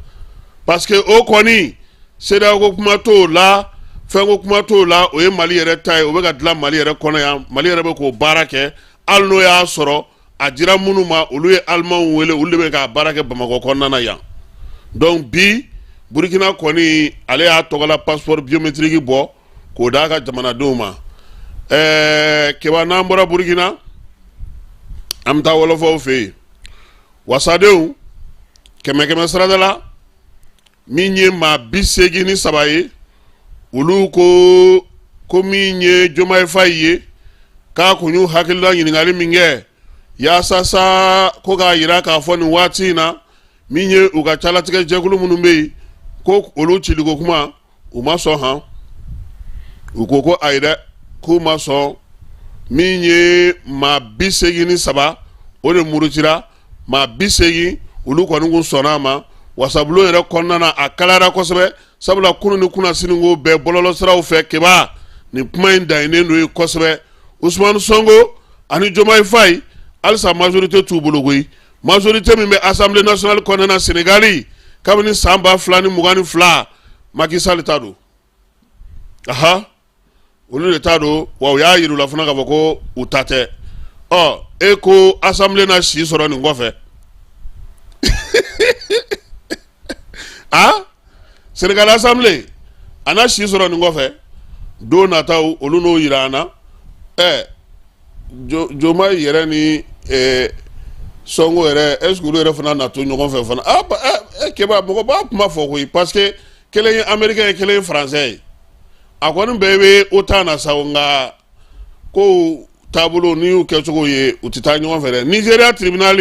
parce que o kɔni, CEDEAO ko kuma t'o la, fɛn ko kuma t'o la. O ye Mali yɛrɛ ta ye, o bɛ ka dilan Mali yɛrɛ kɔnɔ yan, Mali yɛrɛ bɛ k'o baara kɛ. Hali n'o y'a sɔrɔ a dira minnu ma, olu ye Alimanw wele, olu de bɛ k'a baara kɛ Bamakɔ kɔnɔna na yan. Donc bi, Burukina kɔni, ale y'a tɔgɔla passeport biométrique bɔ k'o d'a ka jamanadenw ma. Keba, n'an bɔra Burukina, an bɛ taa wɔlɔfɔw fɛ yen. Wasadenw kɛmɛ kɛmɛ sarada la, min ye maa 83 ye, olu ko ko min ye Jomayi Fayi ye, k'a kun y'u hakilila ɲininkali min kɛ yaasa sa ko k'a yira k'a fɔ nin waati in na, min ye u ka calatigɛ jɛkulu minnu bɛ yen, ko olu ciliko kuma, u ma sɔn. Han, u ko ko ayi dɛ, k'u ma sɔn. Min ye maa 83, o de murutira. Maa 80, olu kɔni kun sɔnna a ma. Wasabulon yɛrɛ kɔnɔna na, a kalayara kosɛbɛ, sabula kunun ni kunnasini ko bɛɛ bɔlɔlɔsiraw fɛ, Keba, nin kuma in daɲinen don ye kosɛbɛ. Usumani Sonko ani Jomayi Fayi, halisa majorité t'u bolo koyi. Majorité min bɛ Assemblée nationale kɔnɔna na Senegali kabini san 2022, Macky Sall ta don. Aha, olu de ta don. Wa u y'a yir'u la fana k'a fɔ ko u ta tɛ. Ɔ, e ko assemblée na si sɔrɔ nin kɔfɛ? A Sénégal assemblée, a na si sɔrɔ nin kɔfɛ? Don nataw, olu n'o yira an na. Ɛ, Jomayi yɛrɛ ni Sonko yɛrɛ, est ce que olu yɛrɛ fana na to ɲɔgɔn fɛ fana? Ah, Keba, mɔgɔ b'a kuma fɔ koyi, parce que kelen ye américain ye, kelen ye français ye. A kɔni bɛɛ bɛ OTAN na sa, nka kow taabolo n'i y'u kɛcogo ye, u tɛ taa ɲɔgɔn fɛ dɛ. Nizeriya tribunal,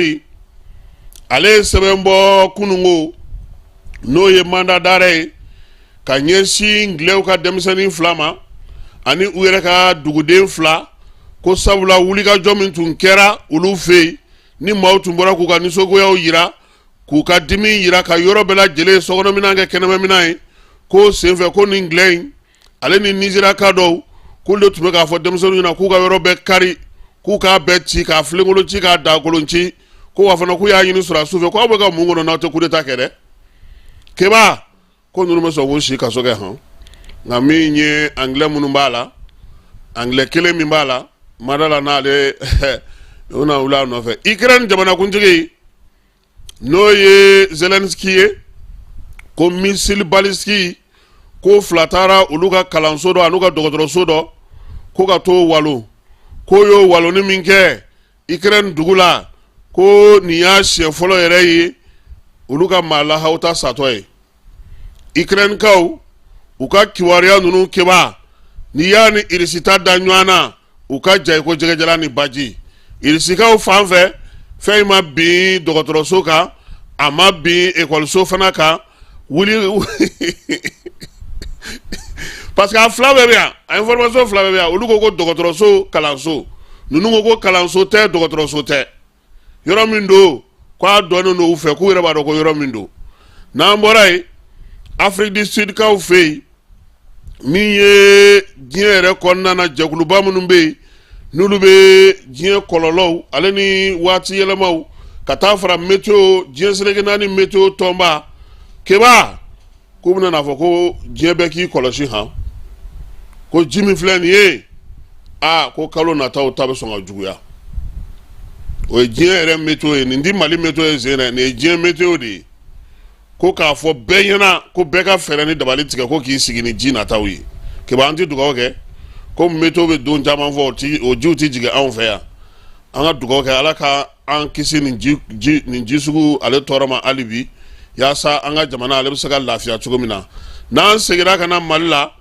ale ye sɛbɛn bɔ kununko, n'o ye mandat d'arrêt ye ka ɲɛsin ngilɛw ka denmisɛnnin fila ma ani u yɛrɛ ka duguden fila, ko sabula wulikajɔ min tun kɛra olu fɛ yen, ni maaw tun bɔra k'u ka nisɔngoyaw yira, k'u ka dimi yira, ka yɔrɔ bɛɛ lajɛlen sokɔnɔminɛn kɛ kɛnɛmaminɛn ye, ko senfɛ ko nin ngilɛ in ale ni nizeriyaka dɔw, k'olu de tun bɛ k'a fɔ denmisɛnninw ɲɛna k'u ka yɔrɔ bɛɛ kari, k'u k'a bɛɛ ci, k'a filenkolon ci, k'a dakolon ci. Ko wa fana k'u y'a ɲini sɔrɔdasiw fɛ ko aw bɛ ka mun kɔnɔ n'aw tɛ coup d'état kɛ dɛ? Keba, ko ninnu bɛ sɔn k'u si kaso kɛ. Hɔn, Nka min ye anglais minnu b'a la, anglais kelen min b'a la, mada la n'ale u na wuli a nɔfɛ. Ukraine jamanakuntigi, n'o ye Zelensky ye, ko missile balistique ko fila taara olu ka kalanso dɔ an'u ka dɔgɔtɔrɔso dɔ, ko ka t'o walo, k'o y'o waloni min kɛ Ukraine dugu la, ko nin y'a siɲɛ fɔlɔ yɛrɛ ye olu ka maa lahawuta satɔ ye. Ukrainekaw u ka kibaruya ninnu keba, n'i y'a ni Irisi ta da ɲɔgɔn na, u ka ja i ko jɛgɛjalan ni baji. Irisikaw fan fɛ, fɛn in ma bin dɔgɔtɔrɔso kan, a ma bin ekɔliso fana kan wuli, parce que a fila bɛɛ bɛ yan, a information fila bɛɛ bɛ yan. Olu ko ko dɔgɔtɔrɔso, kalanso. Ninnu ko ko kalanso tɛ, dɔgɔtɔrɔso tɛ. Yɔrɔ min don, k'a dɔnnen don u fɛ, k'u yɛrɛ b'a dɔn ko yɔrɔ min don. N'an bɔra yen, Afrique du Sud kaw fɛ yen, min ye diɲɛ yɛrɛ kɔnɔna na jɛkuluba minnu bɛ yen, n'olu bɛ diɲɛ kɔlɔlɔw ale ni waati yɛlɛmaw ka taa fara météo, diɲɛ seleke naani météo tɔnba keba, k'u bɛna n'a fɔ ko diɲɛ bɛɛ k'i kɔlɔsi han, ko ji min filɛ nin ye, aa, ko kalo nataw ta bɛ sɔn ka juguya. O ye diɲɛ yɛrɛ météo ye, nin ti Mali météo ye sen dɛ, nin ye diɲɛ météo de ye. Ko k'a fɔ bɛɛ ɲɛna ko bɛɛ ka fɛɛrɛ ni dabali tigɛ, ko k'i sigi ni ji nataw ye. Keba, an ti dugawu kɛ ko météo bɛ don caman fɔ, o jiw ti jigin anw fɛ yan. An ka dugawu kɛ Ala ka an kisi nin ji ji nin ji sugu ale tɔɔrɔ ma hali bi, yaasa an ka jamana ale bɛ se ka lafiya cogo min na. N'an seginna ka na Mali la,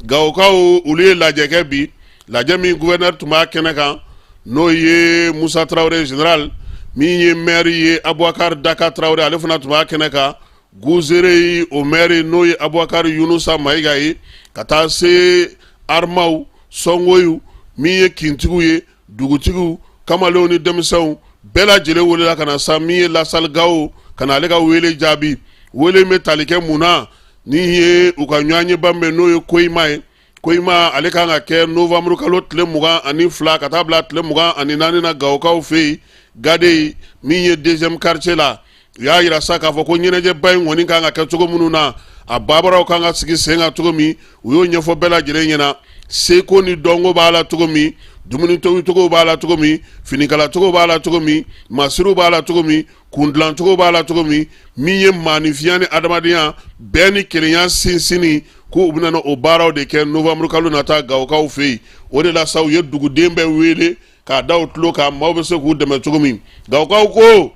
Gawokaw olu ye lajɛ kɛ bi, lajɛ min gouverneur tun b'a kɛnɛ kan, n'o ye Musa Tarawele général, min ye maire ye Abubakar Daka Tarawele, ale fana tun b'a kɛnɛ kan, Guzere o maire, n'o ye Abubakar Yunusa Mayiga ye, ka taa se Armaw, Sɔngoyiw, min ye kintigiw ye, dugutigiw, kamalenw ni denmisɛnw bɛɛ lajɛlen welela ka na sa min ye La Salle Gawo, ka na ale ka wele jaabi. Wele bɛ tali kɛ mun na? Ni ye u ka ɲɔgɔnyeba min n'o ye Koyima ye. Koyima ale kan ka kɛ novembre kalo tile 22 ka taa bila tile 24 na Gawokaw fɛ yen, Gade min ye deuxième quartier la. U y'a yira sa k'a fɔ ko ɲɛnajɛba in kɔni kan ka kɛ cogo minnu na, a baaraw kan ka sigi sen kan cogo min, u y'o ɲɛfɔ bɛɛ lajɛlen ɲɛna. Seko ni dɔnko b'a la cogo min, dumuni tobicogo b'a la cogo min, finikalacogo b'a la cogo min, masiriw b'a la cogo min, kundilancogo b'a la cogo min, min ye maaninfinya ni adamadenya bɛɛ ni kelenya sinsinni, ko u bɛna o baaraw de kɛ novembre kalo nata Gawokaw fɛ yen. O de la sa, u ye duguden bɛɛ wele k'a da u tulo kan, maaw bɛ se k'u dɛmɛ cogo min. Gawokaw ko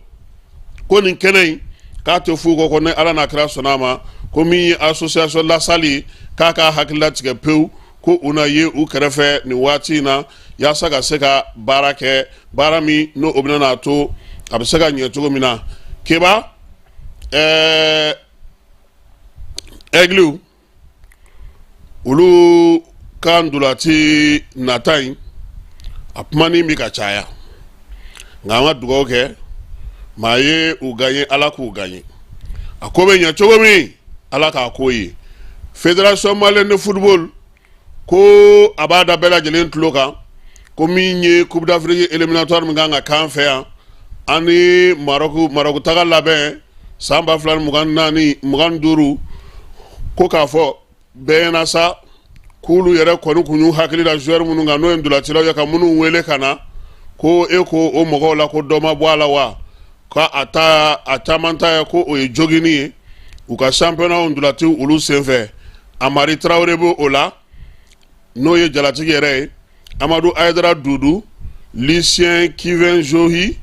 ko nin kɛnɛ in k'a tɛ f'u kɔ, ko ni Ala n'a kira sɔnna a ma, ko min ye association La Salle ye, k'a ka hakilila tigɛ pewu, ko u na ye u kɛrɛfɛ nin waati in na, yaasa ka se ka baara kɛ, baara min n'o o bɛna n'a to a bɛ se ka ɲɛ cogo min na. Keba, Aigles olu ka ntolaci nata in, a kumani bɛ ka caya, nka an ka dugawu kɛ maa ye u gagner, Ala k'u gagner, a ko bɛ ɲɛ cogo min, Ala k'a ko ye. Fédération malienne de football ko a b'a da bɛɛ lajɛlen tulo kan ko min ye Coupe d'Afrique éliminatoire min kan ka k'an fɛ yan, an ni Maroc, Maroc taga labɛn san 2024 25, ko k'a fɔ bɛɛ ɲɛna sa k'olu yɛrɛ kɔni kun y'u hakili la joueur minnu kan, n'o ye ntolacilaw ye, ka minnu wele ka na, ko e ko o mɔgɔw la ko dɔ ma bɔ a la wa, ka a ta a caman ta ye ko o ye jogini ye u ka championnat ntolaci olu senfɛ. Amari Tarawele bɛ o la, n'o ye jalatigi yɛrɛ ye, Amadu Ayidara Dudu, Lucien Kivin Johi,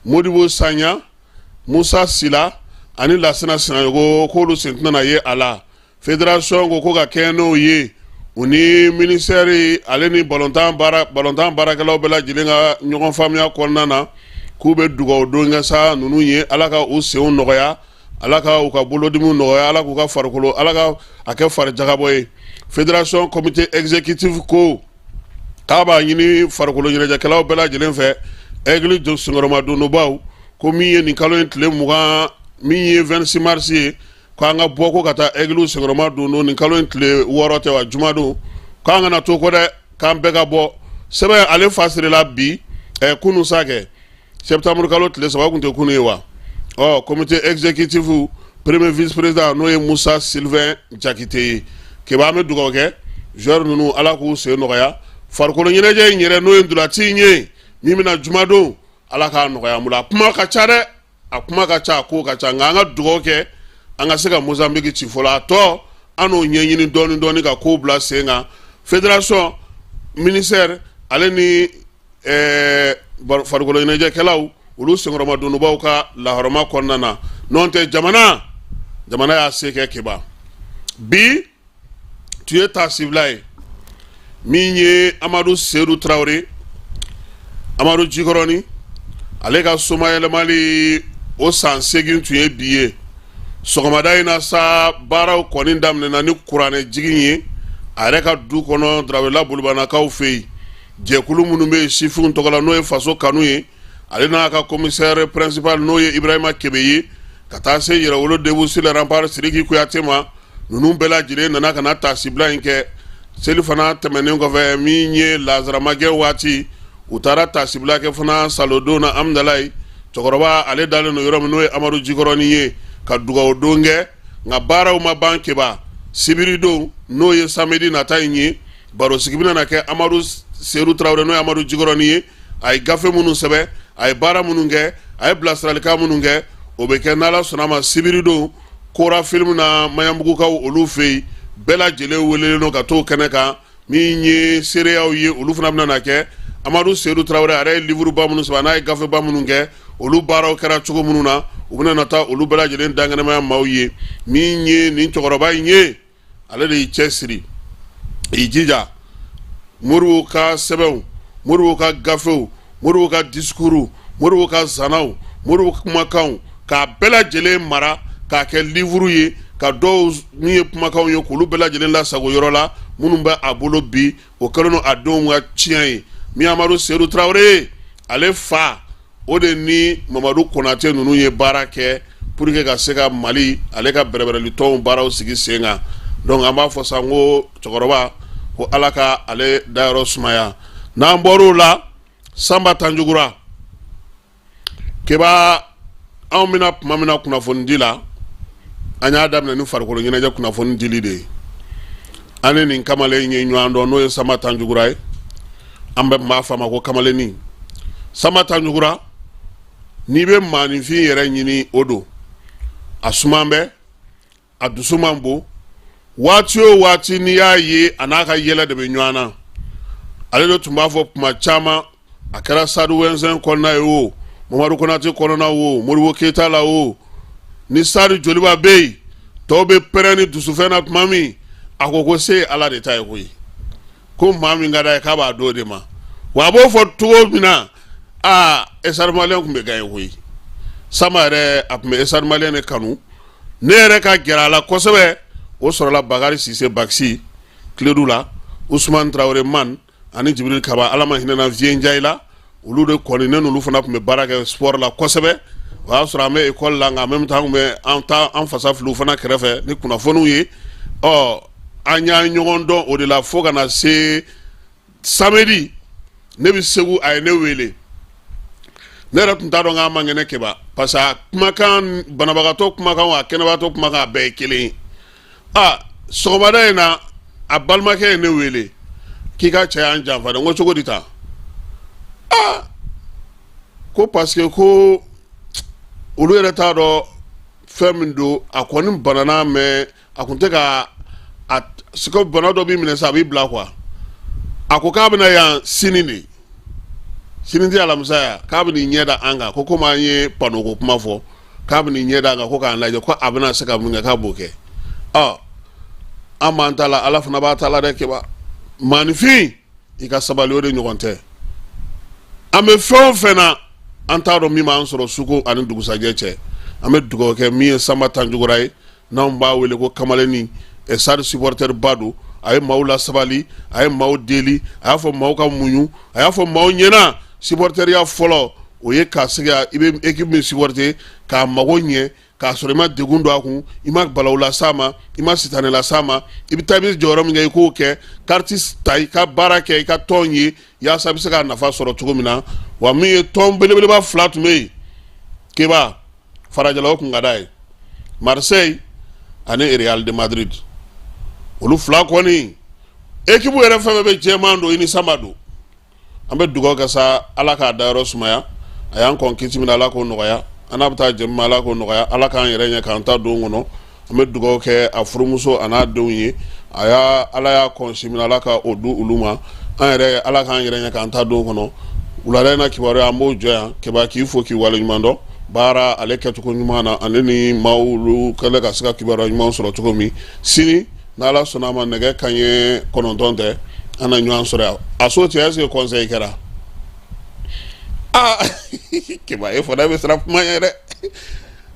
Modibo Sanya, Musa Sila ani Lasina Sinayogo, k'olu sen tɛna ye a la. Fédération ko ko ka kɛɲɛ n'o ye, u ni ministère ale ni balontan baarakɛlaw bɛɛ lajɛlen ka ɲɔgɔn faamuya kɔnɔna na, k'u bɛ dugawu don kɛ sa ninnu ye, Ala ka u senw nɔgɔya, Ala ka u ka bolodimiw nɔgɔya, Ala k'u ka farikolo, Ala ka a kɛ fari jagabɔ ye. Fédération comité exécutif ko k'a b'a ɲini farikolo ɲɛnajɛkɛlaw bɛɛ lajɛlen fɛ, Aigle senkɔrɔmadonbaw, ko min ye nin kalo in tile 20, min ye 26 mars ye, k'an ka bɔ ko ka taa Aigle senkɔrɔma don nin kalo in tile 6 tɛ wa, jumadon, k'an kana to kɔ dɛ, k'an bɛɛ ka bɔ. Sɛbɛn ale fasirila bi, kunun sa kɛ, septembre kalo tile 3 kun tɛ kunun ye wa. Ɔ comité exécutif premier vice président, n'o ye Musa Sylvain Jakite ye. Keba, an bɛ dugawu kɛ joueur ninnu, Ala k'u sen nɔgɔya. Farikolo ɲɛnajɛ in yɛrɛ, n'o ye ntolanci in ye min bɛna jumadon, Ala k'a nɔgɔya an bolo. A kuma ka ca dɛ, a kuma ka ca, a ko ka ca, nka an ka dugawu kɛ an ka se ka Mozambique ci fɔlɔ. A tɔ, an n'o ɲɛɲini dɔɔni dɔɔni ka kow bila sen kan. Fédération, ministère, ale ni farikolo ɲɛnajɛkɛlaw, olu senkɔrɔmadonbaw ka lahɔrɔma kɔnɔna na. N'o tɛ, jamana y'a se kɛ. Keba, bi tun ye taasibila ye min ye Amadu Sedu Tarawele, Amadu Jikɔrɔni, ale ka somayɛlɛmali o san 8 tun ye bi ye. Sɔgɔmada in na sa, baaraw kɔni daminɛna ni kuranɛ jigin ye a yɛrɛ ka du kɔnɔ, Darawela Bolibanakaw fɛ yen. Jɛkulu minnu bɛ yen sifinw tɔgɔ la, n'o ye Faso Kanu ye, ale n'a ka commissaire principal, n'o ye Ibrahima Kebe ye, ka taa se Yɛrɛwolo Debout sur les Remparts Sidiki Kuyate ma, ninnu bɛɛ lajɛlen nana ka na taasibila in kɛ. Seli fana tɛmɛnen kɔfɛ, min ye lazaramagɛ waati, u taara taasibila kɛ fana salodon na Amudalayi. Cɛkɔrɔba ale dalen don yɔrɔ min, n'o ye Amadu Jikɔrɔni ye, ka dugawu don kɛ. Nka baaraw ma ban, Keba. Sibiridon, n'o ye samedi nata in ye, barosigi bɛna na kɛ Amadu Sedu Tarawele, n'o ye Amadu Jikɔrɔni ye, a ye gafe minnu sɛbɛn, a ye baara minnu kɛ, a ye bilasiralikan minnu kɛ, o bɛ kɛ n'Ala sɔnna ma sibiridon Kora Film na, Maɲanbugukaw olu fɛ yen. Bɛɛ lajɛlen welelen don ka t'o kɛnɛ kan. Min ye seereyaw ye, olu fana bɛna na kɛ. Amadu Sedu Tarawele a yɛrɛ ye livuruba minnu sɛbɛn, n'a ye gafeba minnu kɛ, olu baaraw kɛra cogo minnu na, u bɛna na taa olu bɛɛ lajɛlen dankɛnɛmaya maaw ye. Min ye nin cɛkɔrɔba in ye, ale de y'i cɛ siri, i jija Modibo ka sɛbɛnw, Modibo ka gafew, Modibo ka discours, Modibo ka zanaw, Modibo kumakanw, k'a bɛɛ lajɛlen mara k'a kɛ livuru ye, ka dɔw min ye kumakanw ye, k'olu bɛɛ lajɛlen lasago yɔrɔ la. Minnu bɛ a bolo bi, o kɛlen don a denw ka tiɲɛ ye. Min Amadu Sedu Tarawele, ale fa o de ni Mamadu Konate ninnu ye baara kɛ pour que ka se ka Mali ale ka bɛrɛbɛrɛli tɔnw baaraw sigi sen kan. Donc an b'a fɔ sa ko cɛkɔrɔba ko Ala ka ale dayɔrɔ sumaya. N'an bɔr'o la, Sanba Tanjugura, Keba, anw bɛna tuma min na kunnafonidi la, an y'a daminɛ ni farikolo ɲɛnajɛ kunnafoni dili de ye. An ni nin kamalen ye ɲɔgɔn dɔn, n'o ye Sanba Tanjugura ye, an bɛɛ tun b'a fɔ a ma ko kamalennin Sanba Tanjugura. N'i bɛ maaninfin yɛrɛ ɲini, o don a suman bɛ, a dusu man bon. Waati o waati n'i y'a ye, a n'a ka yɛlɛ de bɛ ɲɔgɔn na. Ale de tun b'a fɔ kuma caman, a kɛra Stade Wɛnsɛn kɔnɔna ye o, Mamadu Konate kɔnɔna o, Modibo Keyita la o, ni Stade Joliba bɛ yen, tɔw bɛ pɛrɛn ni dusufɛn na tuma min, a ko se ye Ala de ta ye koyi, ko maa min ka d'a ye k'a b'a d'o de ma. Wa a b'o fɔ cogo min na, aa, Stade Malien tun bɛ gagner koyi. Sanba yɛrɛ, a tun bɛ Stade Malien de kanu. Ne yɛrɛ ka gɛrɛ a la kosɛbɛ, o sɔrɔla Bakari Sise Bakisi Kiledu la, Usumani Tarawele man ani Jibiri Kaba, Ala ma hinɛna Vieux Njayi la, olu de kɔni, ne n'olu fana tun bɛ baara kɛ sport la kosɛbɛ. O y'a sɔrɔ an bɛ école la, nka en même temps an tun bɛ an ta an fasa fili u fana kɛrɛfɛ ni kunnafoniw ye. Ɔ, an y'an ɲɔgɔn dɔn o de la fo ka na se samedi, ne bɛ Segu, a ye ne wele. Ne yɛrɛ tun t'a dɔn k'a man kɛnɛ, Keba, parce que a kumakan, banabagatɔ kumakan, a kɛnɛbagatɔ kumakan, a bɛɛ ye kelen ye. Aa, sɔgɔmada in na, a balimakɛ ye ne wele k'i ka cɛ y'an janfa dɛ. N ko cogo di tan? Aa, ko parce que ko olu yɛrɛ t'a dɔn fɛn min don, a kɔni banana, mais a tun tɛ ka a siko. Bana dɔ b'i minɛ sa, a b'i bila quoi. A ko k'a bɛna yan sini de, sini tɛ alamisa ya, k'a bɛn'i ɲɛ da an kan, ko komi an ye panneau ko kuma fɔ, k'a bɛn'i ɲɛ da an kan, ko k'an lajɛ, ko a bɛna se ka mun kɛ, k'a b'o kɛ. Ɔ, an b'an ta la, Ala fana b'a ta la dɛ. Keba, maaninfin, i ka sabali, o de ɲɔgɔn tɛ. An bɛ fɛn o fɛn na, an t'a dɔn min b'an sɔrɔ suko ani dugusajɛ cɛ. An bɛ dugawu kɛ min ye Sanba Tanjugura ye, n'anw b'a wele ko kamalennin, Stade supporter ba don. A ye maaw la sabali, a ye maaw deli, a y'a fɔ maaw ka muɲu, a y'a fɔ maaw ɲɛna supporteriya fɔlɔ, o ye k'a se i bɛ équipe min supporter k'a mago ɲɛ, k'a sɔrɔ i ma degun don a kun, i ma balawu las'a ma, i ma sitanɛ las'a ma. I bɛ taa, i bɛ jɔyɔrɔ min kɛ, i k'o kɛ, carte ta, i ka baara kɛ i ka tɔn ye, yaasa i bɛ se k'a nafa sɔrɔ cogo min na. Wa min ye tɔn belebeleba fila tun bɛ yen, Keba, farajɛla, o tun ka d'a ye, Marseille ani Real de Madrid. Olu fila kɔni, ekipu yɛrɛ fɛn fɛn bɛ jɛman don, i ni Sanba don. An bɛ dugawu kɛ sa, Ala k'a dayɔrɔ sumaya. A y'an kɔn kiti min na, Ala k'o nɔgɔya. An n'a bɛ taa jɛ min ma, Ala k'o nɔgɔya. Ala k'an yɛrɛ ɲɛ k'an ta don kɔnɔ. An bɛ dugawu kɛ a furumuso a n'a denw ye. A y'a Ala y'a kɔn si min na, Ala ka o di olu ma. An yɛrɛ, Ala k'an yɛrɛ ɲɛ k'an ta don kɔnɔ. Wulada in na kibaruya, an b'o jɔ yan. Keba, k'i fo k'i waleɲuman dɔn baara ale kɛcogo ɲuman na, ale ni maaw olu kɛlen ka se ka kibaruya ɲuman sɔrɔ cogo min. Sini, n'Ala sɔnna a ma, nɛgɛ kanɲɛ 9 tɛ, an na ɲɔgɔn sɔrɔ yan. A so cɛ, est-ce que conseil kɛra? Aa, Keba, e fana bɛ siran kuma ɲɛ dɛ.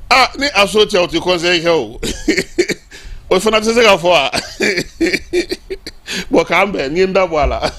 Aa, ni a so cɛ, o tɛ conseil kɛ, o o fana tɛ se ka fɔ wa? Bon, k'an bɛn, n ye n da bɔ a la.